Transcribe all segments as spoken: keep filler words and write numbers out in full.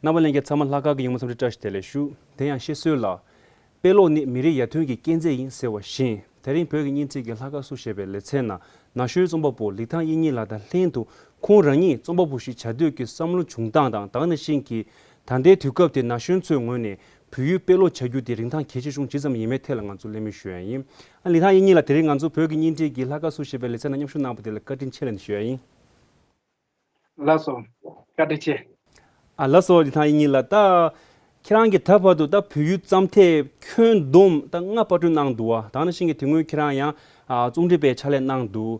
རྣམ་པ་ལྷན་རྒྱས་ཚང་མ་ལྷག་དཀར་གྱི་ཡུ་མོ་འཚམས་འདྲི་བཀྲ་ཤིས་བདེ་ལེགས་ཞུ། དེ་ཡང་བཤད་སྲོལ་ལ། དཔེ་ཀློག་ནི་མི་རིགས་ཡར་ཐོན་གྱི་རྐྱེན་རྩིས་ཡིན་ཟེར་བ་བཞིན། དེ་རིང་བོད་ཀྱི་བརྙན་འཕྲིན་གྱི་ལྷག་དཀར་སུ་ཞེས་པའི་ལེ་ཚན་ནང་ན་གཞོན་རྩོམ་པ་པོ་ལི་ཐང་དབྱིག་གཉེན་ལགས་དང་ལྷན་དུ། ཁོང་རང་ཉིད་རྩོམ་པ་པོ་ཞིག་བྱ་འདོད་ཀྱི་བསམ་བློ་བྱུང་སྟངས་དང་། དེ་ནང་བཞིན་གྱི་ད་ལྟའི་དུས་སྐབས་དེ་ན་གཞོན་ཚོའི་ངོས་ནས་བོད་ཡིག་དཔེ་ཀློག་བྱ་རྒྱུ་དེ་རིན་ཐང་གལ་ཆེ་ཤོས་ཇི་ཙམ་ཡིན་མིན་ཐད་ལ་ང་ཚོ་གླེང་མོལ་ཞུ་ཡ་ཡིན། ཨ། ལི་ཐང་དབྱིག་གཉེན་ལགས། དེ་རིང་ང་ཚོ་བོད་ཀྱི་བརྙན་འཕྲིན་གྱི་ལྷག་དཀར་སུ་ཞེས་པའི་ལེ་ཚན་ནང་མཉམ་ཞུགས་གནང་བ་དེ་ལ་བཀའ་དྲིན་ཆེ་ལབ་ནས་ཞུ་ཡ་ཡིན། ལགས་སོ། བཀའ་དྲིན་ཆེ། ཨ། ལགས་སོ། ལི་ཐང་དབྱིག་གཉེན་ལགས། ད་ཁྱེད་རང་གིས་ད་བར་དུ་ད་བོད་ཡིག་རྩོམ་དེབ་ཁྱོན་བསྡོམས་ད་ལྔ་པར་སྐྲུན་གནང་འདུག་བ། དེ་ནང་བཞིན་གྱི་དེ་སྔོན་ཁྱེད་རང་ཡང་ཨ་རྩོམ་སྒྲིག་པའི་ཕྱག་ལས་གནང་འདུག་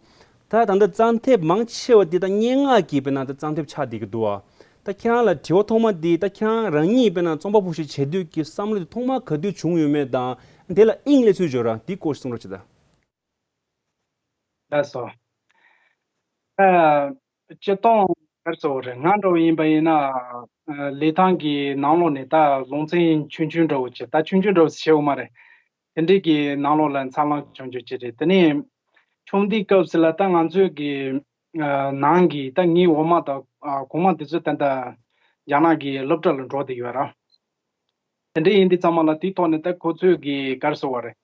ད་ད་ལྟ་རྩོམ་དེབ་མང་ཆེ་བ་འདི་ད་སྙན་ངག་གི་དཔེར་ན་ད་རྩོམ་དེབ་ཆགས་བསྡད་ཀྱི་འདུག་བ། ད་ཁྱེད་རང་ལ་དྲི་བ་ཐོག་མ་འདི། ད་ཁྱེད་རང་རང་ཉིད་དཔེར་ན་རྩོམ་པ་པོ་ཞིག་བྱེད་འདོད་ཀྱི་བསམ་བློ་དེ་ཐོག་མར་ག་དུས་བྱུང་ཡོད་མེད་དང་། དེ་ལ་དབྱིངས་སླེབས་ཚུལ་བརྗོད་ར་འདི་སྐོར་གསུང་རོགས་བྱེད་ད། ལགས་སོ། ཨ། སྤྱིར་བཏང་ག་རེ་ཟེར་དགོས་རེད། ང་འདྲ་བོ་ཡིན་པ་ཡིན་ན། ཨ། ལི་ཐང་གི་ནང་ལོགས་ནས་ད་སློབ་ཚན་ཆུང་ཆུང་འདྲ་བོ་བྱས། ད་ཆུང་ཆུང་འདྲ་བོ་བྱེད་འོ་མ་རེད། དེ་འདྲའི་གི་ནང་ལོགས་ལ་འཚར་ལོངས་བྱུང་རྒྱུ་ཅིག་རེད། དེ་ནས་ཆུང་དུས་སྐབས་སུ་ལ་ད་ང་ཚོའི་གི་ཨ་ནང་གི་ད་ངའི་འོག་མ་དང་། ཨ། གོང་མ་དེ་ཚོ་ད་ལྟ་རྒྱ་ནག་གི་སློབ་གྲྭ་ལ་འགྲོ་བསྡད་ཡོད་ར། དེ་འདྲ་ཡིན་དུས་ཙམ་པ་ལ་དེའི་ཐོག་ནས་ད་ཁོ་ཚོས་གི་ག་རེ་ཟེར་དགོས་རེད།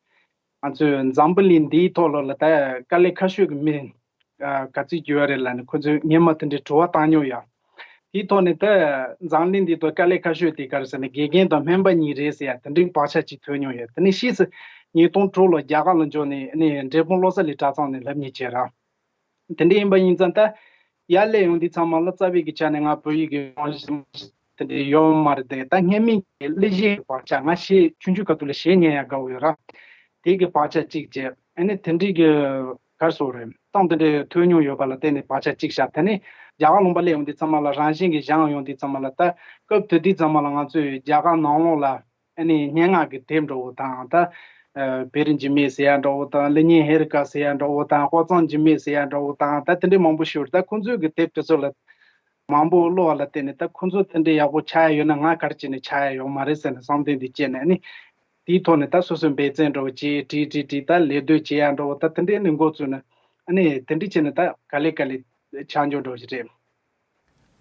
ང་ཚོའི་འཛམ་བུ་གླིང་འདིའི་ཐོག་ལ་ལ་ད་དཀའ་ལས་ཁག་ཤོས་ཀྱི་མི། ཨ། ག་ཚོད་ཡོད་རེད་ལབ་ནས་ཁོ་ཚོས་སྔོན་མ་དེ་འདྲའི་དྲི་བ་བཏང་མྱོང་ཡ། དེའི་ཐོག་ནས་ད་འཛམ་གླིང་འདིའི་ཐོག་དཀའ་ལས་ཁག་ཤོས་དེ་ག་རེ་ཟེར་ན་དགེ་རྒན་དང་སྨན་པ་གཉིས་རེད་ཟེར་ཡ་དེ་འདྲའི་བག་ཆགས་ཅིག་ཐོན་མྱོང་ཡ། དེ་ནས་ཕྱིས་སུ་ཉིས་སྟོང་དྲུག་ལོ་རྒྱ་གར་ལ་འབྱོར་ནས་ནས་འབྲས་སྤུངས་བློ་གསལ་གླིང་གྲྭ་ཚང་ནས་སློབ་གཉེར་བྱས་ར། དེ་འདྲ་ཡིན་པ་ཡིན་ཙང་ད་ཡར་སླེབས་ཡོང་དུས་ཙམ་པ་ལ་རྩ་བའི་གི་ཆ་ནས་ང་བོད་ཡིག་གི་རང་བཞིན་དེ་འདྲ་ཡོད་མ་རེད་དེ། ད་སྔོན་མའི་གི་གླུ་གཞས་ཀྱི་བག་ཆགས། ང་གཞས་ཆུང་ཆུང་སྐབས་དུས་ལ་གཞས་ཉན་ཡ་དགའ་བོ་ཡོད་ར། དེ་གི་བག་ཆགས་གཅིག་བྱས། ཨ་ནི་དེ་འདྲའི་གི་ག་རེ་ཟེར་དགོས་རེད། གཏམ་དེ་འདྲའི་ཐོས་མྱོང་ཡོད་པ་ལ་བརྟེན་ནས་བག་ཆགས་གཅིག་བཞག་དེ་ནས་རྒྱ་གར་ལུང་པ་སླེབས་ཡོང་དུས་ཙམ་པ་ལ་རང་བཞིན་གྱིས་སྦྱངས་ཡོང་དུས་ཙམ་པ་ལ། ད་སྐབས་དེ་དུས་ཙམ་པ་ལ་ང་ཚོས་རྒྱ་གར་ནང་ལོགས་ལ་ཨ་ནི་སྙན་ངག་གི་དེབ་འདྲ་བོ་དང་། ད་ཨ་བེ་རི་འཇིགས་མེད་ཟེར་ཡ་འདྲ་བོ་དང་། གླུ་སྙན་ཧེ་རི་ཀ་ཟེར་ཡ་འདྲ་བོ་དང་། དཔག་བསམ་འཇིགས་མེད་ཟེར་ཡ་འདྲ་བོ་དང་། ད་དེ་འདྲའི་མང་པོ་ཞིག་ཡོད་རེད། ད་ཁོང་ཚོའི་གི་དེབ་དེ་ཚོ་ལ་མང་པོ་ཀློག་པ་ལ་བརྟེན་ནས། ད་ཁོང་ཚོ་དེ་འདྲའི་ཡག་པོ་ཆགས་ཡ་ཡོད་ན་ང་ག་རེ་བྱས་ནས་ཆགས་ཡ་ཡོད་མ་རེད་ཟེར་ནས་བསམ་དོན་དེ་སྐྱེས་ནས། ཨ་ནི་དེའི་ཐོག་ནས་ད་སོ་སོའི་འབད་བརྩོན་འདྲ་བོ་བྱས། བྲིས་བྲིས་བྲིས། ད་ལད་ཟློས་བྱེད་ཡ་འདྲ་བོ། ད་དེ་འདྲའི་ནས་འགོ་བཙུགས་ནས། ཨ་ནི་དེ་འདྲ་བྱས་ནས་ད་ག་ལེ་ག་ལེ་ཆགས་འགྱོ་འདྲ་བོ་ཞིག་རེད།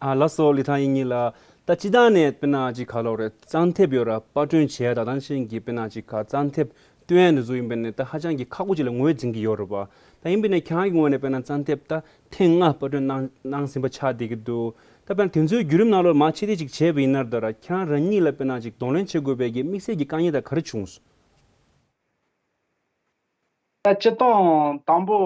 ཨ། ལགས་སོ། ལི་ཐང་དབྱིག་གཉེན་ལགས། ད་སྤྱིར་བཏང་ནས་དཔེར་ན་ཅིག་ག་ལབ་དགོས་རེད། རྩོམ་དེབ་ཡོད་ར་པར་སྐྲུན་བྱས། ད་དེ་ནང་བཞིན་གྱི་དཔེར་ན་ཅིག་ག་རྩོམ་དེབ་བཏོན་ཡ་འདི་ཚོ་ཡིན་པ་ཡིན་ན་ད་ཧ་ཅང་གི་ཁག་པོ་ཅིག་ལ་ངོས་འཛིན་གྱི་ཡོད་རེད་པ། ད་ཡིན་པ་ཡིན་ན་ཁྱེད་རང་གི་ངོས་ནས་དཔེར་ན་རྩོམ་དེབ་ད་ཐེངས་ལྔ་པར་སྐྲུན་གནང་གནང་ཟིན་པ་ཆགས་བསྡད་ཀྱི་འདུག་ད་དཔེར་ན་དེ་ཚོའི་བརྒྱུད་རིམ་ནང་ལོགས་མར་ཕྱིན་ཏེ་ཅིག་བྱས་པ་ཡིན་ན་ར། ད་ར་ཁྱེད་རང་རང་ཉིད་ལ་དཔེར་ན་ཅིག་གདོང་ལེན་བྱེད་དགོས་པའི་གི་དམིགས་བསལ་གྱི་དཀའ་ངལ་ད་ག་རེ་བྱུང་སོང་། ད་སྤྱིར་བཏང་དང་པོ་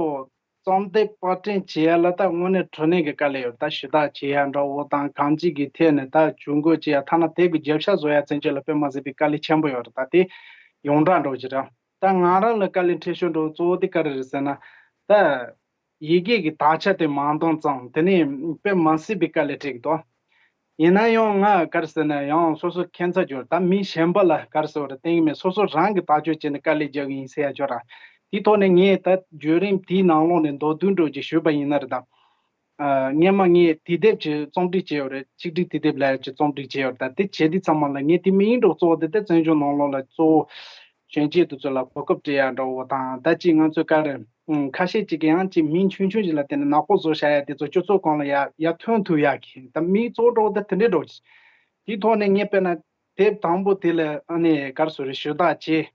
རྩོམ་དེབ་པར་སྐྲུན་བྱེད་ཡ་ལ་ད་དངོས་གནས་དྲང་གནས་ཀྱི་དཀའ་ལས་ཡོད། ད་ཞུ་དག་བྱེད་ཡ་འདྲ་བོ་དང་། གང་ཅིའི་ཐད་ནས་ད་ཇུས་འགོད་བྱེད་ཡ། ཐ་ན་དེབ་ཀྱི་རྒྱབ་ཤ་བཟོ་ཡ་ཚུན་ཆད་ལ་དཔེ་མ་སྲིད་པའི་དཀའ་ལས་ཆེན་པོ་ཡོད་རེད། ད་དེ་ཡོངས་གྲགས་འདྲ་བོ་ཅིག་རེད། ད་ང་རང་ལ་དཀའ་ལས་འཕྲད་ཕྱོགས་འདྲ་བོ་གཙོ་བོ་དེ་ག་རེ་རེད་ཟེར་ན། ད་ཡི་གེ་གི་དག་ཆ་དེ་མང་དང་ཙང་དེ་ནས་དཔེ་མ་སྲིད་པའི་དཀའ་ལས་འཕྲད་ཀྱི་འདུག་ཡིན་ན་ཡང་ང་ག་རེ་ཟེར་ན་ཡང་སོ་སོ་ཁྱད་མཚར་གྱུར། ད་མི་གཞན་པ་ལ་ག་རེ་ཟེར་བ་རེད་བསྟན་གྱི་མེད། སོ་སོ་རང་གིས་ཐག་གཅོད་བྱས་ནས་དཀའ་ལས་རྒྱག་གི་ཡིན་ཟེར་ཡ་ཅིག་ཡོད་ར། དེའི་ཐོག་ནས་ངས་ད་བརྒྱུད་རིམ་དེའི་ནང་ལོགས་ནས་མདོར་བསྡུས་འདྲ་བོ་ཅིག་ཞུས་པ་ཡིན་ན་རེད་ད། ཨ། སྔོན་མ་ངས་དུས་དེབ་ཅིག་རྩོམ་སྒྲིག་བྱས་ཡོད་རེད། ཆིག་སྒྲིལ་དུས་དེབ་ལབ་ཡ་ཅིག་རྩོམ་སྒྲིག་བྱས་ཡོད་རེད་ད། དེ་བྱེད་དུས་ཙམ་པ་ལ་ངས་དེ་མིང་འདྲ་བོ་གཙོ་བོ་དེ་ད་བཙན་བྱོལ་ནང་ལོགས་ལ་གཙོ་བོ་གཞོན་སྐྱེས་དེ་ཚོ་ལ་གོ་སྐབས་སྤྲད་ཡ་འདྲ་བོ་དང་། ད་ཅིག་ང་ཚོས་ག་རེ། ཨང་། ཁ་ཤས་ཅིག་གིས་ཡང་ཅིག་མིང་ཆུང་ཆུང་ཞིག་ལ་བརྟེན་ནས་ནག་པོ་བཟོ་བཞག་ཡ་དེ་ཚོ་སྤྱི་ཚོགས་སྒང་ལ་ཡར་ཡར་ཐོན་ཐུབ་ཡག་གི་ད་མིང་གཙོ་བོ་འདྲ་བོ་ད་དེ་འདྲའི་འདྲ་བོ་ཅིག་དེའི་ཐོག་ནས་ངས་དཔེར་ན་དེབ་དང་པོ་དེ་ལ་ཨ་ནི་ག་རེ་ཟེར་རེད། ཞུ་དག་བྱས།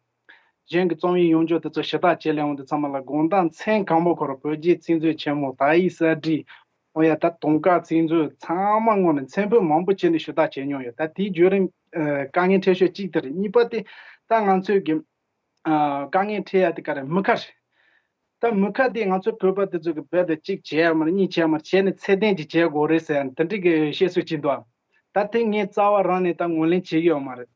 གཞན་གྱི་རྩོམ་ཡིག་ཡོང་རྒྱུ་དེ་ཚོ་ཞུ་དག་བྱས་ལས་འོང་དུས་ཙམ་པ་ལ་དགོང་དག་མཚན་གང་པོ་ཁོ་རང་བོད་རྒྱའི་ཚིག་མཛོད་ཆེན་མོ། དག་ཡིག་གསར་བསྒྲིགས། འོ་ཡ། ད་དུང་དཀར་ཚིག་མཛོད་ཚང་མ་སྔོན་ནས་མཚན་འབོད་མང་པོ་བྱས་ནས་ཞུ་དག་བྱས་མྱོང་ཡོད། ད་དེའི་བརྒྱུད་རིམ། ཨ། དཀའ་ངལ་འཕྲད་ཕྱོགས་གཅིག་དེ་རེད། གཉིས་པ་དེ་ད་ང་ཚོས་ཀྱི། ཨ། དཀའ་ངལ་འཕྲད་ཡ་དེ་ག་རེ། མི་ཁ་རེད། ད་མི་ཁ་དེ་ང་ཚོ་བོད་པ་དེ་ཚོ་གི་རྦད་དེ་གཅིག་བྱས་ཡ་མ་རེད། གཉིས་བྱས་མ་རེད། བྱས་ནས་ཚད་ལྡན་ཅིག་བྱེད་དགོས་རེད་ཟེར་ཡ་དེ་འདྲ་གི་བཤད་སྲོལ་ཅིག་འདུག་ད་དེ་ངས་རྩ་བ་རང་ནས་ད་ངོས་ལེན་བྱེད་ཀྱི་ཡོད་མ་རེད།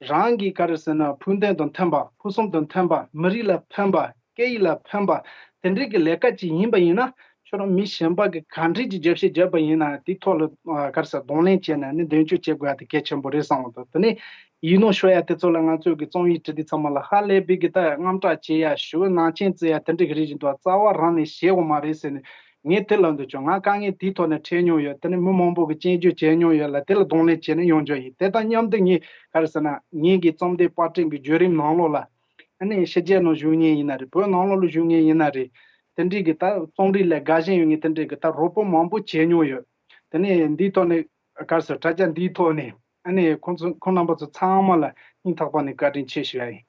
རང་གི་ག་རེ་ཟེར་ན་ཕུགས་འདུན་དང་མཐུན་པ། ཕུགས་བསམ་དང་མཐུན་པ། མི་རིགས་ལ་ཕན་པ། སྐད་ཡིག་ལ་ཕན་པ། དེ་འདྲའི་གི་ལས་ཀ་ཅིག་ཡིན་པ་ཡིན་ན། ཁྱོད་རང་མི་གཞན་པ་གི་ག་འདྲའི་གི་རྒྱབ་བཤད་བརྒྱབ་པ་ཡིན་ན་དེའི་ཐོག་ལ། ཨ། ག་རེ་ཟེར། གདོང་ལེན་བྱས་ནས་ནི་མདུན་སྐྱོད་བྱེད་དགོས་ཡ་དེ་གལ་ཆེན་པོ་རེད་བསམ་གྱི་འདུག་དེ་ནས་ཡིག་ནོར་ཤོར་ཡ་དེ་ཚོ་ལ་ང་ཚོས་གི་རྩོམ་ཡིག་བྲིས་དུས་ཙམ་པ་ལ་ཧ་ལས་པའི་གི་ད་དངངས་སྐྲག་བྱེད་ཡ། ཞེ་པོ་ནང་ཆེན་བརྩི་ཡ་དེ་འདྲའི་གི་རིགས་ཅིག་འདུག་རྩ་བ་རང་ནས་བྱེད་དགོས་མ་རེད་ཟེར་ནས་ངས་དེ་ལབ་འདོད་བྱུང་། ང་དཀའ་ངལ་དེའི་ཐོག་ནས་འཕྲད་མྱོང་ཡོད། དེ་ནས་མི་མང་པོ་གི་སྐྱོན་བརྗོད་བྱས་མྱོང་ཡོད་ལ། དེ་ལ་གདོང་ལེན་བྱས་ནས་ཡོང་རྒྱུ་ཡིན། དེ་དང་མཉམ་དུ་ངས་ག་རེ་ཟེར་ན་ངེད་ཀྱི་རྩོམ་དེབ་པར་སྐྲུན་གྱི་བརྒྱུད་རིམ་ནང་ལོགས་ལ། ཨ་ནི་ཕྱི་རྒྱལ་ནང་བཞུགས་མཁན་ཡིན་ན་རེད། བོད་ནང་ལོགས་ལ་བཞུགས་མཁན་ཡིན་ན་རེད། དེ་འདྲའི་གི་ད་རྩོམ་རིག་ལ་དགའ་ཞེན་ཡོད་མཁན་དེ་འདྲའི་གི་ད་རོགས་པ་མང་པོ་བྱས་མྱོང་ཡོད། དེ་ནས་འདིའི་ཐོག་ནས་ག་རེ་ཟེར། དྲ་རྒྱ་འདིའི་ཐོག་ནས་ ཨ་ནི་ཁོང་ཚོ་ཁོང་རྣམ་པ་ཚོ་ཚང་མ་ལ་སྙིང་ཐག་པ་ནས་བཀའ་དྲིན་ཆེ་ཞུ་ཡ་ཡིན།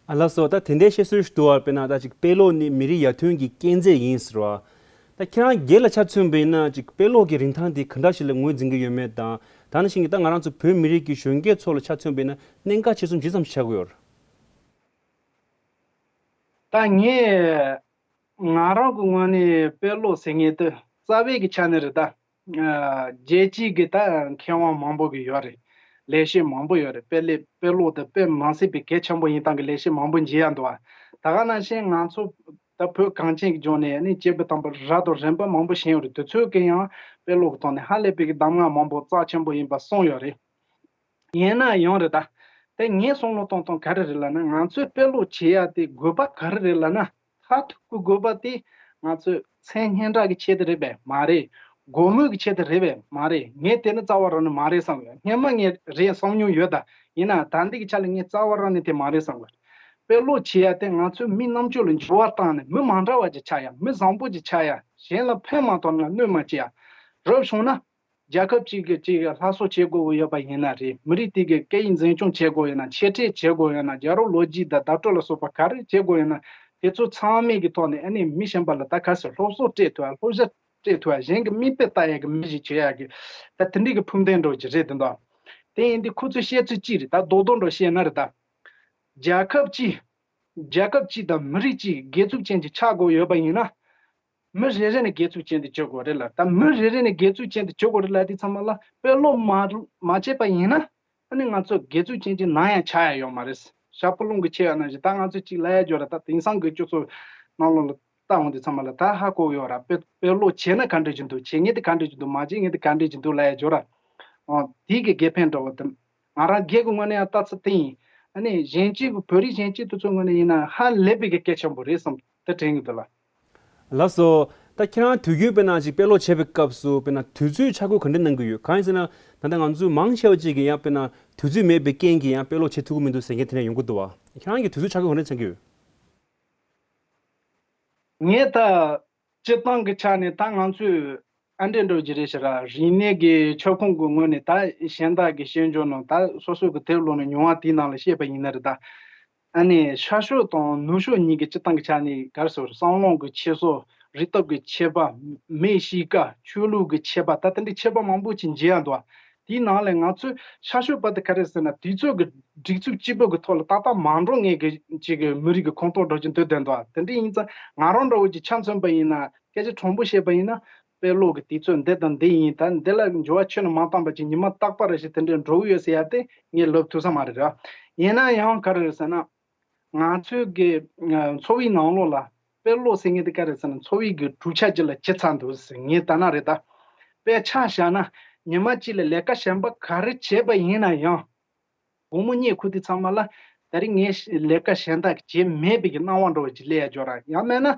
ཨ་ལགས་སོ། ད་དེ་འདྲའི་བཤད་སྲོལ་ཞིག་འདུག་བ། དཔེར་ན་ད་ཅིག་དཔེ་ཀློག་ནི་མི་རིགས་ཡར་ཐོན་གྱི་རྐྱེན་རྫས་ཡིན་ཟེར་བ། ད་ཁྱེད་རང་སྒེར་ལ་ཆ་མཚོན་པ་ཡིན་ན་ཅིག་དཔེ་ཀློག་གི་རིན་ཐང་དེ་ག་འདྲ་ཞིག་ལ་ངོས་འཛིན་གྱི་ཡོད་མེད་དང་། ད་ནང་བཞིན་གྱི་ད་ང་རང་ཚོ་བོད་མི་རིགས་ཀྱི་གཞོན་སྐྱེས་ཚོ་ལ་ཆ་མཚོན་པ་ཡིན་ན་གནད་འགག་ཆེ་ཆུང་ཇི་ཙམ་ཞིག་ཆགས་ཀྱི་ཡོད་རེད། ད་ངས་ང་རང་གི་ངོས་ནས་དཔེ་ཀློག་ཟེར་མཁན་དེ་རྩ་བའི་གི་ཆ་ནས་རེད་ད། ཨ། རྒྱལ་སྤྱིའི་གི་ད་མཁས་དབང་མང་པོ་གི་ཡོད་རེད། ལེགས་བཤད་མང་པོ་ཡོད་རེད། དཔེ་ལེ་དཔེ་ཀློག་དེ་དཔེ་མ་སྲིད་པའི་གལ་ཆེན་པོ་ཡིན་སྟངས་ཀྱི་ལེགས་བཤད་མང་པོ་མཇལ་ཡ་འདུག་བ། ད་ག་ནང་བཞིན་ང་ཚོ་ད་བོད་གངས་ཅན་གྱི་ལྗོངས་ནས་ནི་སྐྱེས་བུ་དམ་པ་རབ་དང་རིམ་པ་མང་པོ་བཞེངས་ཡོད་རེད། དེ་ཚོས་ཀྱིས་ཡང་དཔེ་ཀློག་གི་ཐོག་ནས་ཧ་ལས་པའི་གི་གདམས་ངག་མང་པོ་རྩ་ཆེན་པོ་ཡིན་པ་གསུངས་ཡོད་རེད། ཡིན་ན་ཡང་རེད་ད། དེ་ངས་བསམ་བློ་གཏོང་སྟངས་ག་རེ་རེད་ལབ་ན། ང་ཚོས་དཔེ་ཀློག་བྱེད་ཡ་དེ་དགོས་པ་ག་རེ་རེད་ལབ་ན། མཐར་ཐུག་གི་དགོས་པ་དེ་ང་ཚོས་མཚན་སྙན་གྲགས་ཀྱི་ཆེད་དུ་རེད་པས་མ་རེད། སྒོར་མོ་གི་ཆེད་དུ་རེད་པས་མ་རེད། ངས་དེ་ནི་རྩ་བ་རང་ནས་མ་རེད་བསམ་ཡོད། སྔོན་མ་ངས་རེད་བསམ་མྱོང་ཡོད་ད། ཡིན་ན་ད་ལྟའི་གི་ཆ་ལ་ངས་རྩ་བ་རང་ནས་དེ་མ་རེད་བསམ་གི། དཔེ་ཀློག་བྱེད་ཡ་དེ་ང་ཚོའི་མི་རྣམ་དཔྱོད་ལ་འགྱུར་བ་བཏང་ནས་མི་མ་འདྲ་བ་ཅིག་ཆགས་ཡ། མི་བཟང་པོ་ཅིག་ཆགས་ཡ། གཞན་ལ་ཕན་མ་ཐོགས་ན་གནོད་མ་བྱེད་ཡ། རབ་བྱུང་ན། རྒྱལ་ཁབ་ཅིག་གི་ཅིག་སླར་གསོ་བྱེད་དགོས་ཀྱི་ཡོད་པ་ཡིན་ན་རེད། མི་རིགས་དེ་གི་སྐད་ཡིག་འཛིན་སྐྱོང་བྱེད་དགོས་ཡོད་ན། འཆད་ཁྲིད་བྱེད་དགོས་ཡོད་ན། རྒྱལ་རབས་ལོ་རྒྱུས་དང་བརྡ་སྤྲོད་ལ་སོགས་པ་ག་རེ་བྱེད་དགོས་ཡོད་ན། དེ་ཚོ་ཚང་མའི་གི་ཐོག་ནས་ཨ་ནི་མི་གཞན་པ་ལ་ད་ག་ཟེར། སློབ་གསོ་སྤྲད་ཐུབ་ཡ། སློབ་གསོ་སྤྲད་ཐུབ་ཡ། གཞན་གྱི་མིག་དཔེ་ལྟ་ཡ་གི་མི་ཞིག་བྱེད་ཡ་གི་ད་དེ་འདྲའི་གི་ཕུགས་འདུན་འདྲ་བོ་ཅིག་རེད་དེ་འདུག། དེ་ཡིན་དུས་ཁོ་ཚོས་བཤད་ཚུལ་གཅིག་རེད། ད་རྡོག་རྡོག་འདྲ་བོ་བཤད་ན་རེད་ད། རྒྱལ་ཁབ་ཅིག་རྒྱལ་ཁབ་ཅིག་དང་མི་རིགས་ཅིག་དགེ་ཚུལ་ཅན་ཅིག་ཆགས་དགོས་ཡོད་པ་ཡིན་ན། མི་རེ་རེ་ནས་དགེ་ཚུལ་ཅན་དེ་བྱེད་དགོས་རེད་ལ། ད་མི་རེ་རེ་ནས་དགེ་ཚུལ་ཅན་དེ་བྱེད་དགོས་རེད་ལ། དེ་ཚང་མ་ལ་དཔེ་ཀློག་མ་མ་བྱས་པ་ཡིན་ན། ཨ་ནི་ང་ཚོ་དགེ་ཚུལ་ཅན་གྱི་ནང་ཡང་ཆགས་ཡ་ཡོད་མ་རེད། ཞག་པོ་རླུང་གིས་ཆད་ཡ་ནང་བཞིན། ད་ང་ཚོས་གཅིག་ལབ་ཡ་འབྱོར་ར། ད་དེང་སང་གི་སྤྱི་ཚོགས་ནང་ལོགས་ལ་ལྟ་འོང་དུས་ཚང་མ་ལ་ད་ཧ་གོ་གི་ཡོད་ར། དཔེ་དཔེ་ཀློག་བྱས་ན་ག་འདྲ་ཅིག་འདུག། བྱེད་མཁན་དེ་ག་འདྲ་ཅིག་འདུག། མ་བྱེད་མཁན་དེ་ག་འདྲ་ཅིག་འདུག་ལབ་ཡ་འབྱོར་ར། ཨོ། དེའི་གི་དགེ་ཕན་འདྲ་བོ་དེ། ང་རང་སྒེར་གྱི་ངོས་ནས་ཡང་ལྟ་ཚུལ་དེ་ཡིན། ཨ་ནི་གཞན་གཅིག་གི་བོད་རིགས་གཞན་གཅིག་དེ་ཚོའི་ངོས་ནས་ཡིན་ན་ཧ་ལས་པའི་གི་གལ་ཆེན་པོ་རེད་བསམ་དེ་དྲན་གྱི་འདུག་ལ། ལགས་སོ། ད་ཁྱེད་རང་དུས་རྒྱུན་དཔེར་ན་ཅིག་དཔེ་ཀློག་བྱེད་པའི་སྐབས་སུ་དཔེར་ན་དུས་ཚོད་ཆ་བགོས་ག་འདྲ་གནང་གི་ཡོད། གང་ཡིན་ཟེར་ན་ད་ལྟ་ང་ཚོའི་མང་ཆེ་བ་ཅིག་གིས་ཡང་དཔེར་ན་དུས་ཚོད་མེད་པའི་རྐྱེན་གྱིས་ཡང་དཔེ་ཀློག་བྱེད་ཐུབ་ཀྱི་མི་འདུག་ཟེར་མཁན་དེ་འདྲ་ཡོང་གི་འདུག་བ། ཁྱེད་རང་གིས་དུས་ཚོད་ཆ་བགོས་ག་འདྲ་བྱེད་ཀྱི་ཡོད། ངས་ད་སྤྱིར་བཏང་གི་ཆ་ནས་ད་ང་ཚོས་ཨ་འདྲས་འགྲོ་གི་རེད་ཤག་ར། རིག་གནས་ཀྱི་ཁྱབ་ཁོངས་ཀྱི་ངོས་ནས་ད་གཞན་དག་གི་ཤེས་འཇོན་ནང་ད་སོ་སོ་གི་དེབ་ཀློག་ནས་མྱོང་བ་དེའི་ནང་ལ་བཤད་པ་ཡིན་ན་རེད་ད། ཨ་ནི་ཤར་ཕྱོགས་དང་ནུབ་ཕྱོགས་གཉིས་ཀྱི་སྤྱིར་བཏང་གི་ཆ་ནས་ག་རེ་ཟེར། བསམ་བློ་གི་འཁྱེར་སོ། རིག་སྟོབས་ཀྱི་ཁྱད་པར། མིའི་གཤིས་ཀ། ཆོས་ལུགས་ཀྱི་ཁྱད་པར། ད་དེ་འདྲའི་ཁྱད་པར་མང་པོ་ཅིག་འབྱེད་ཡ་འདུག་བ། དེའི་ནང་ལས་ང་ཚོས་ཤར་ཕྱོགས་པ་དེ་ག་རེ་ཟེར་ན། དུས་ཚོད་ཀྱི་སྒྲིག་ཚུལ་གཅིག་པོ་གི་ཐོག་ལ་ཏག་ཏག་མ་འགྲོ་མཁན་གྱི་ཅིག་གི་མི་རིགས་ཀྱི་ཁོངས་གཏོགས་འདྲ་ཅིག་འདུག་བསྡད་འདུག་བ། དེ་འདྲ་ཡིན་ཙང་ང་རང་འདྲ་བོ་ཅིག་ཆ་མཚོན་པ་ཡིན་ན། སྐད་ཆ་དྲང་པོ་བཤད་པ་ཡིན་ན། དཔེ་ཀློག་གི་དུས་ཚོད་འདི་དང་འདི་ཡིན། ད་འདི་ལ་འགྱུར་བ་ཁྱོན་ནས་མ་བཏང་པ་ཅིག་ཉི་མ་རྟག་པ་རེ་ཞིག་དེ་འདྲའི་འགྲོ་གི་ཡོད་ཟེར་ཡ་དེ་ངས་ལབ་ཐུབ་ས་མ་རེད་ར། ཡིན་ན་ཡང་ག་རེ་རེད་ཟེར་ན། ང་ཚོའི་གི་ཨ་འཚོ་བའི་ནང་ལོགས་ལ་དཔེ་ཀློག་ཟེར་མཁན་དེ་ག་རེ་ཟེར་ན། འཚོ་བའི་གི་གྲུབ་ཆ་ཅིག་ལ་གྱུར་ཚར་འདུག་ཟེར་ངས་ལྟ་ན་རེད་ད། དཔེ་ཆ་བཞག་ན་ཉི་མ་གཅིག་ལ་ལས་ཀ་གཞན་པ་ག་རེ་བྱས་པ་ཡིན་ན་ཡང་། དགོང་མོ་གཉིད་ཁུག་དུས་ཚང་མ་ལ་ད་རིང་ངས་ལས་ཀ་གཞན་དག་བྱས་མེད་པའི་གི་སྣང་བ་འདྲ་བོ་ཅིག་སླེབས་ཡ་འཇོག་ར། ཡང་མིན་ན་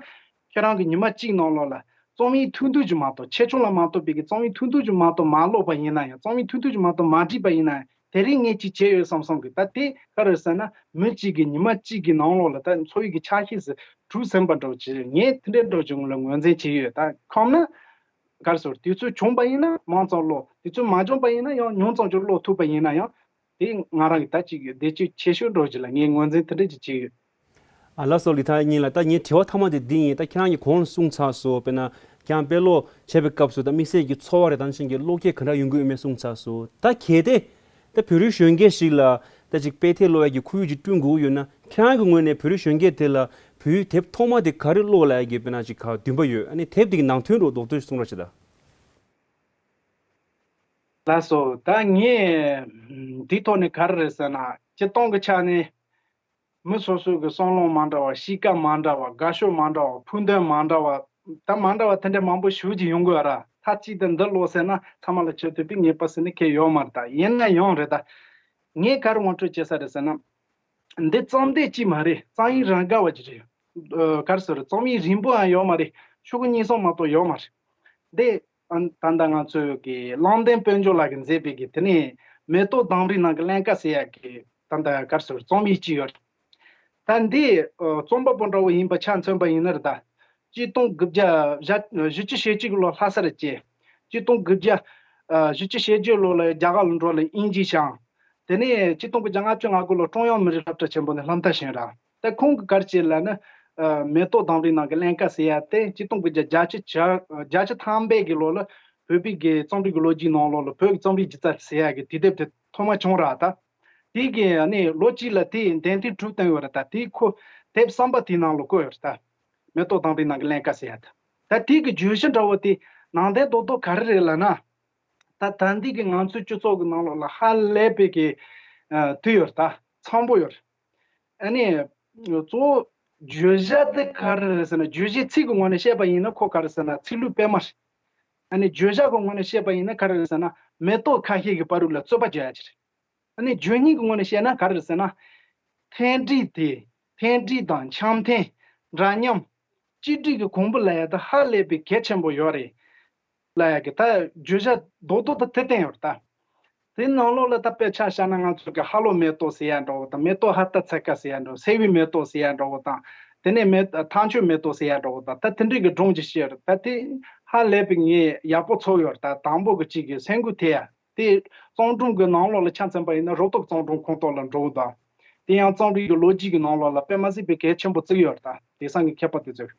ཁྱེད་རང་གི་ཉི་མ་གཅིག་ནང་ལོགས་ལ་རྩོམ་ཡིག་ཐུང་ཐུང་ཅིག་མ་གཏོགས། ཆེ་ཆུང་ལ་མ་གཏོགས་པའི་གི་རྩོམ་ཡིག་ཐུང་ཐུང་ཅིག་མ་གཏོགས་མ་ཀློག་པ་ཡིན་ན་ཡང་། རྩོམ་ཡིག་ཐུང་ཐུང་ཅིག་མ་གཏོགས་མ་བྲིས་པ་ཡིན་ན་ཡང་། དེ་རིང་ངས་ཅིག་བྱས་ཡོད་བསམ་བསམ་གི། ད་དེ་ག་རེ་ཟེར་ན། མི་གཅིག་གི་ཉི་མ་གཅིག་གི་ནང་ལོགས་ལ་ད་འཚོ་བའི་གི་ཆ་ཤས་སུ་གྲུབ་ཟིན་པ་འདྲ་བོ་ཅིག་རེད། ངས་དེ་འདྲའི་འདྲ་བོ་ཅིག་ངོས་ལ་ངོས་འཛིན་བྱས་ཡོད། ད་ཁོམ་ན་ག་རེ་ཟེར། དུས་ཚོད་བྱུང་པ་ཡིན་ན་མང་ཙམ་ཀློག། དུས་ཚོད་མ་བྱུང་པ་ཡིན་ན་ཡང་ཉུང་ཙམ་ཅིག་ཀློག་ཐུབ་པ་ཡིན་ན་ཡང་། དེ་ང་རང་གི་ད་ཅིག་བདེ་སྐྱིད་ཆེ་ཤོས་འདྲ་བོ་ཅིག་ལ་ངས་ངོས་འཛིན་དེ་འདྲ་ཅིག་བྱས་ཡོད། ཨ་ལགས་སོ། ལི་ཐང་ཉིན་ལགས། ད་ངའི་དྲི་བ་མཐའ་མ་དེ་འདི་ཡིན། ད་ཁྱེད་རང་གིས་གོང་ལ་གསུངས་ཚར་སོང་། དཔེར་ན་ཁྱེད་རང་དཔེ་ཀློག་བྱེད་པའི་སྐབས་སུ་ད་དམིགས་བསལ་གྱི་ཚོར་བ་རེ་དང་ཅན་གྱི་བློ་སྐྱེད་ག་འདྲ་ཡོང་གི་ཡོད་མེད་གསུངས་ཚར་སོང་། ད་གལ་ཏེ། ད་བོད་རིགས་གཞོན་སྐྱེས་ཤིག་ལ་ད་ཅིག་དཔེ་དེབ་ཀློག་ཡ་གི་ཁོར་ཡུག་ཅིག་བསྐྲུན་དགོས་ཀྱི་ཡོད་ན། ཁྱེད་རང་གི་ངོས་ནས་བོད་རིགས་གཞོན་སྐྱེས་དེ་ལ་བོད་ཡིག་དེབ་ཐོག་མ་དེ་ག་རེ་ཀློག་ལབ་ཡ་གི་དཔེར་ན་ཅིག་ག་འདུན་པ་ཡོད། ཨ་ནི་དེབ་དེ་གི་ནང་དོན་རོགས་རྡོག་རྡོག་ཅིག་གསུང་རོགས་བྱེད་ད། ལགས་སོ། ད་ངས་འདི་ཐོག་ནས་ག་རེ་རེད་ཟེར་ན། སྤྱིར་བཏང་གི་ཆ་ནས་མི་སོ་སོ་གི་བསམ་བློ་མ་འདྲ་བ། གཤིས་ཀ་མ་འདྲ་བ། དགའ་ཕྱོགས་མ་འདྲ་བ། ཕུགས་འདུན་མ་འདྲ་བ། ད་མ་འདྲ་བ་དེ་འདྲ་མང་པོ་ཞེ་པོ་ཅིག་ཡོང་གི་ཡོད་ར། མཐའ་གཅིག་ཏུ་འདི་ཀློག་ཟེར་ན་ཚང་མ་ལ་བྱེད་ཐུབ་པའི་ངེས་པ་ཟེར་ནས་ཁེལ་ཡོད་མ་རེད། ད་ཡིན་ན་ཡང་རེད་ད། ངས་ག་རེ་ངོ་སྤྲོད་བྱེད་ས་རེད་ཟེར་ན། འདི་རྩོམ་དེབ་ཅིག་མ་རེད། རྩོམ་ཡིག་རང་དགའ་བ་ཅིག་རེད། ཨ། ག་རེ་ཟེར། རྩོམ་ཡིག་རིང་པོའང་ཡོད་མ་རེད། ཤོག་གུ་གཉིས་གསུམ་མ་གཏོགས་ཡོད་མ་རེད། འདི་ཨ་ད་ལྟ་ང་ཚོའི་གི་གླང་ལྡན་དཔལ་འབྱོར་ལགས་ཀྱིས་མཛད་པའི་གི་དེ་ནས་མེ་ཏོག་ལྡུམ་རའི་ནང་གི་ཀླན་ཀ་ཟེར་ཡག་གི་ད་ལྟ་ག་རེ་ཟེར། རྩོམ་ཡིག་ཅིག་ཡོད་རེད། ད་འདི་ཨ་རྩོམ་པ་པོ་འདྲ་བོ་ཡིན་པ་ཆ་མཚོན་པ་ཡིན་ན་རེད་ད། གཅིག་སྟོང་དགུ་བརྒྱ་བཞི་བཅུ་ཞེ་གཅིག་ལོ་ལྷ་སར་སྐྱེས། གཅིག་སྟོང་དགུ་བརྒྱ་ ཨ་བཞི་བཅུ་ཞེ་བརྒྱད་ལོ་ལ་རྒྱ་གར་ལ་འགྲོ་ལ་དབྱིན་ཇི་སྦྱངས། དེ་ནས་ཆིག་སྟོང་དགུ་བརྒྱ་ལྔ་བཅུ་ང་དགུ་ལོ་ཀྲུང་དབྱང་མི་རིགས་སློབ་གྲྭ་ཆེན་པོ་ནས་སློབ་མཐར་ཕྱིན་ར། ད་ཁོང་གིས་ག་རེ་བྱས་ལབ་ན། ཨ་མེ་ཏོག་དང་པོའི་ནང་གི་ཀླན་ཀ་ཟེར་ཡ་དེ་ཆིག་སྟོང་དགུ་བརྒྱ་བརྒྱད་ཅུ་གྱ་བརྒྱད་ཅུ་ཐམ་པའི་གི་ལོ་ལ་བོད་པའི་གི་རྩོམ་རིག་གི་ལོ་རྒྱུས་ནང་ལོགས་ལ་བོད་ཀྱི་རྩོམ་རིག་སྒྱུ་རྩལ་ཟེར་ཡ་གི་དུས་དེབ་དེ་ཐོག་མ་བྱུང་ར། ད་དེའི་གི་ཨ་ནི་ལོ་གཅིག་ལ་དེ་འདོན་ཐེངས་དྲུག་བཏོན་ཡོད་ར། ད་དེའི་ཁོ་དེབ་གསུམ་པ་དེའི་ནང་ལ་བཀོད་ཡོད་ར། ད་མེ་ཏོག་དང་པོའི་ནང་གི་ཀླན་ཀ་ཟེར་ཡ་ད། ད་དེའི་གི་བརྗོད་གཞི་འདྲ་བོ་དེ་ནང་དོན་རྡོག་རྡོག་ག་རེ་རེད་ལབ་ན། ད་ད་འདི་གི་ང་ཚོའི་སྤྱི་ཚོགས་ཀྱི་ནང་ལོགས་ལ་ཧ་ལས་པའི་གི་ཨ་དུས་ཡོད་རེད། ད་འཚམ་པོ་ཡོད་རེད། ཨ་ནི་གཙོ་བོ་བརྗོད་བྱ་དེ་ག་རེ་རེད་ཟེར་ན། བརྗོད་བྱའི་ཚིག་གི་ངོས་ནས་བཤད་པ་ཡིན་ན་ཁོ་ག་རེ་ཟེར་ན་ཚིག་ལྷུག་སྤེལ་མ་རེད། ཨ་ནི་བརྗོད་བྱ་གི་ངོས་ནས་བཤད་པ་ཡིན་ན་ག་རེ་རེད་ཟེར་ན་མེ་ཏོག་ཁ་ཤས་ཀྱི་བར་དུ་ལ་རྩོད་པ་བརྗོད་ཡ་ཅིག་རེད། ཨ་ནི་བརྗོད་སྙིང་གི་ངོས་ནས་བཤད་ན་ག་རེ་རེད་ཟེར་ན། མཐུན་སྒྲིལ་དེ། མཐུན་སྒྲིལ་དང་འཆམ་མཐུན། འདྲ་མཉམ། གཅིག་སྒྲིལ་གྱི་གོང་བུ་ལབ་ཡ་དེ་ཧ་ལས་པའི་གལ་ཆེན་པོ་ཡོད་རེད། ལབ་ཡ་གི་ད་བརྗོད་བྱ་རྡོག་རྡོག་ད་དེ་བསྟན་ཡོད་རེད་ད། དེ་ནང་ལོགས་ལ་ད་དཔེ་ཆ་བཞག་ན་ང་ཚོ་གི་ཧ་ལོ་མེ་ཏོག་ཟེར་ཡ་འདྲ་བོ་དང་། མེ་ཏོག་ཧ་ཏ་ཚ་ཀ་ཟེར་ཡ་འདྲ་བོ། སེ་བའི་མེ་ཏོག་ཟེར་ཡ་འདྲ་བོ་དང་། དེ་ནས་མེ་ཐང་ཆུ་མེ་ཏོག་ཟེར་ཡ་འདྲ་བོ་དང་། ད་དེ་འདྲའི་གི་སྒྲུང་ཅིག་བཤད་རེད། ད་དེ་ཧ་ལས་པའི་ངས་ཡག་པོ་ཚོར་ཡོད་རེད། ད་དང་པོ་གི་གཅིག་གི་སེམས་འགུལ་ཐེབས་ཡ། དེ་བརྩམས་སྒྲུང་གི་ནང་ལོགས་ལ་ཆ་མཚོན་པ་ཡིན་ན་རུ་ཐོག་བརྩམས་སྒྲུང་ཁོངས་གཏོགས་ལ་འགྲོ་བ་དང་། དེ་ཡང་རྩོམ་རིག་གི་ལོ་རྒྱུས་ཀྱི་ནང་ལོགས་ལ་དཔེ་མ་སྲིད་པའི་གལ་ཆེན་པོ་བརྩི་གི་ཡོད་རེད། ད་དེང་སང་གི་མཁས་པ་དེ་ཚོས།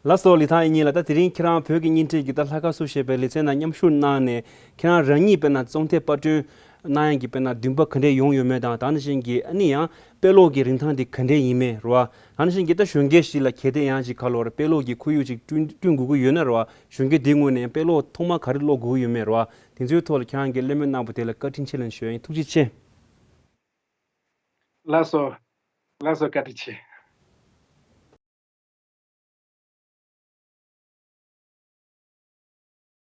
ལགས་སོ། ལི་ཐང་དབྱིག་གཉེན་ལགས། ད་དེ་རིང་ཁྱེད་རང་བོད་ཀྱི་བརྙན་འཕྲིན་གྱི་ད་ལྷ་ཁ་སུ་ཞེས་པའི་ལེ་ཚན་ནང་མཉམ་ཞུགས་གནང་ནས་ཁྱེད་རང་རང་ཉིད་དཔེར་ན་རྩོམ་ཐེངས་པར་སྐྲུན་གནང་ཡག་གི་དཔེར་ན་འདུན་པ་ག་འདྲས་ཡོང་ཡོད་མེད་དང་། ད་ནང་བཞིན་གྱི་ཨ་ནི་ཡང་དཔེ་ཀློག་གི་རིན་ཐང་དེ་ག་འདྲས་ཡིན་མེད་རེད་བ། ད་ནང་བཞིན་གྱི་ད་གཞོན་སྐྱེས་ཞིག་ལ་གལ་ཏེ་ཡང་ཞིག་ག་ལོར་དཔེ་ཀློག་གི་ཁོར་ཡུག་ཅིག་བསྐྲུན་བསྐྲུན་དགོས་ཀྱི་ཡོད་ན་རེད་བ། གཞོན་སྐྱེས་དེའི་ངོས་ནས་ཡང་དཔེ་ཀློག་ཐོག་མ་ག་རེ་ཀློག་དགོས་ཀྱི་ཡོད་མེད་རེད་བ། དེ་ཚོའི་ཐོག་ལ་ཁྱེད་རང་གིས་གླེང་མོལ་གནང་བ་དེ་ལ་བཀའ་དྲིན་ཆེ་ལབ་ཞུ་ཡ་ཡིན། ཐུགས་རྗེ་ཆེ། ལགས་སོ། ལགས་སོ། བཀའ་དྲིན་ཆེ།